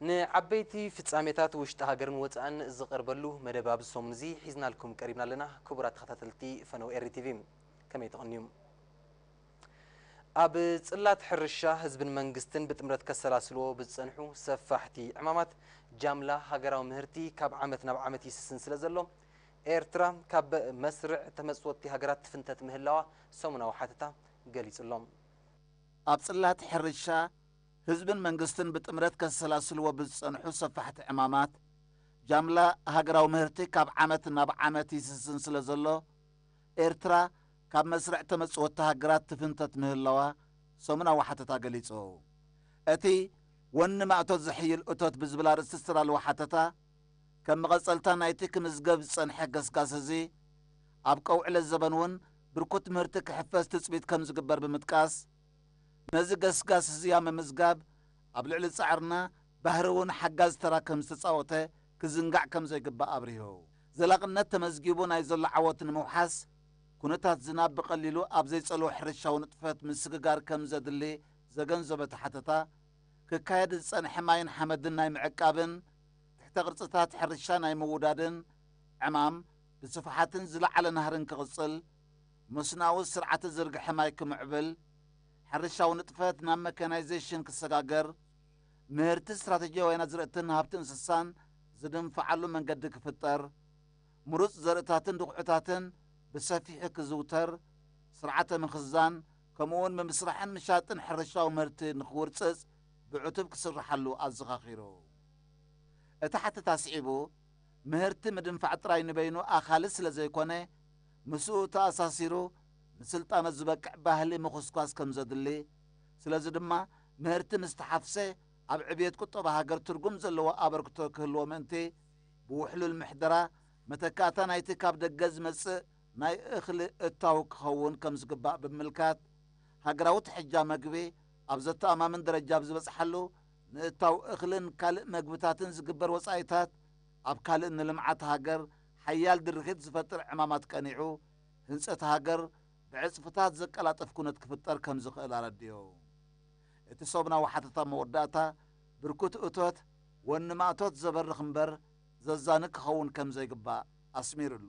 ንዓበይቲ ፍጻሜታት ውሽጢ ሃገርን ወጻእን ዝቐርበሉ መደብ ኣብዚ ሰሙን እዚ ሒዝናልኩም ቀሪብና ኣለና። ክቡራት ተኸታተልቲ ፈነው ኤሪ ቲቪ፣ ከመይ ትቕንዩ? ኣብ ጽላት ሕርሻ ህዝብን መንግስትን ብጥምረት ከሰላስልዎ ብዝጸንሑ ሰፋሕቲ ዕማማት ጃምላ ሃገራዊ ምህርቲ ካብ ዓመት ናብ ዓመት ይስስን ስለ ዘሎ፣ ኤርትራ ካብ መስርዕ ተመጽወቲ ሃገራት ትፍንተት ምህላዋ ሰሙናዊ ሓተታ ገሊጹ ኣሎ። ኣብ ጽላት ሕርሻ ህዝብን መንግስትን ብጥምረት ከሰላስልዎ ብዝጸንሑ ሰፋሕቲ ዕማማት ጃምላ ሃገራዊ ምህርቲ ካብ ዓመት ናብ ዓመት ይስስን ስለ ዘሎ፣ ኤርትራ ካብ መስርዕ ተመጽወቲ ሃገራት ትፍንተት ምህላዋ ሰሙናዊ ሓተታ ገሊጹ። እቲ ወኒ ማእቶት ዝሕይል እቶት ብዝብል ኣርእስቲ ዝተዳለወ ሓተታ፣ ከም መቐጸልታ ናይቲ ክምዝገብ ዝጸንሐ ገስጋስ እዚ፣ ኣብ ቀውዕለት ዘበን እውን ብርኩት ምህርቲ ክሕፈስ ትጽቢት ከም ዝግበር ብምጥቃስ፣ ነዚ ገስጋስ እዚ ኣብ ምምዝጋብ ኣብ ልዕሊ ጻዕርና ባህሪ እውን ሓጋዚ ተራ ከም ዝተጻወተ ክዝንጋዕ ከም ዘይግባእ ኣብሪሁ። ዘላቕነት ተመዝጊቡ ናይ ዘሎ ዓወት ንምውሓስ፣ ኩነታት ዝናብ ብቐሊሉ ኣብ ዘይጸልዎ ሕርሻዊ ንጥፈት ምስግጋር ከም ዘድሊ ዘገንዘበ እቲ ሓተታ፣ ክካየድ ዝጸንሐ ማይን ሓመድን ናይ ምዕቃብን ትሕተ ቅርጽታት ሕርሻ ናይ ምውዳድን ዕማም ብስፍሓትን ዝለዓለ ናህርን ክቕጽል፣ መስኖኣዊ ስርዓተ ዝርግሐ ማይ ክምዕብል፣ ሕርሻዊ ንጥፈት ናብ መካናይዜሽን ክሰጋገር፣ ምህርቲ ስትራቴጂያውያን ኣዝርእትን ሃብቲ እንስሳን ዝድንፍዓሉ መንገዲ ክፍጠር፣ ምሩጽ ዘርእታትን ድኹዕታትን ብሰፊሑ ክዝውተር፣ ስርዓተ ምኽዛን ከምኡውን ምምስራሕን ምሻጥን ሕርሻዊ ምህርቲ ንኽውርጽጽ ብዕቱብ ክስርሓሉ ኣዘኻኺሩ። እቲ ሓተታ ስዒቡ፣ ምህርቲ ምድንፋዕ ጥራይ ንበይኑ ኣኻሊ ስለ ዘይኮነ፣ ምስኡ ተኣሳሲሩ ንስልጣኖ ዝበቅዕ ባህሊ ምኹስኳስ ከም ዘድሊ፣ ስለዚ ድማ ምህርቲ ምስ ተሓፍሰ ኣብ ዕብየት ቁጠባ ሃገር ትርጉም ዘለዎ ኣበርክቶ ክህልዎ ምእንቲ፣ ብውሕሉል ምሕደራ መተካእታ ናይቲ ካብ ደገ ዝመጽእ ናይ እኽሊ እታው ክኸውን ከም ዝግባእ ብምምልካት፣ ሃገራዊ ትሕጃ መግቢ ኣብ ዘተኣማምን ደረጃ ኣብ ዝበጽሓሉ፣ ንእታው እኽልን ካልእ መግብታትን ዝግበር ወጻኢታት ኣብ ካልእ ንልምዓት ሃገር ሓያል ድርኺት ዝፈጥር ዕማማት ቀኒዑ፣ ህንጸት ሃገር ብዕጽፍታት ዘቀላጥፍ ኩነት ክፍጠር ከም ዝኽእል ኣረዲኡ። እቲ ሰሙናዊ ሓተታ መወዳእታ፣ ብርኩት እቶት ወኒ ማእቶት ዘበርኽ እምበር ዘዛንግ ክኸውን ከም ዘይግባእ ኣስሚሩሉ።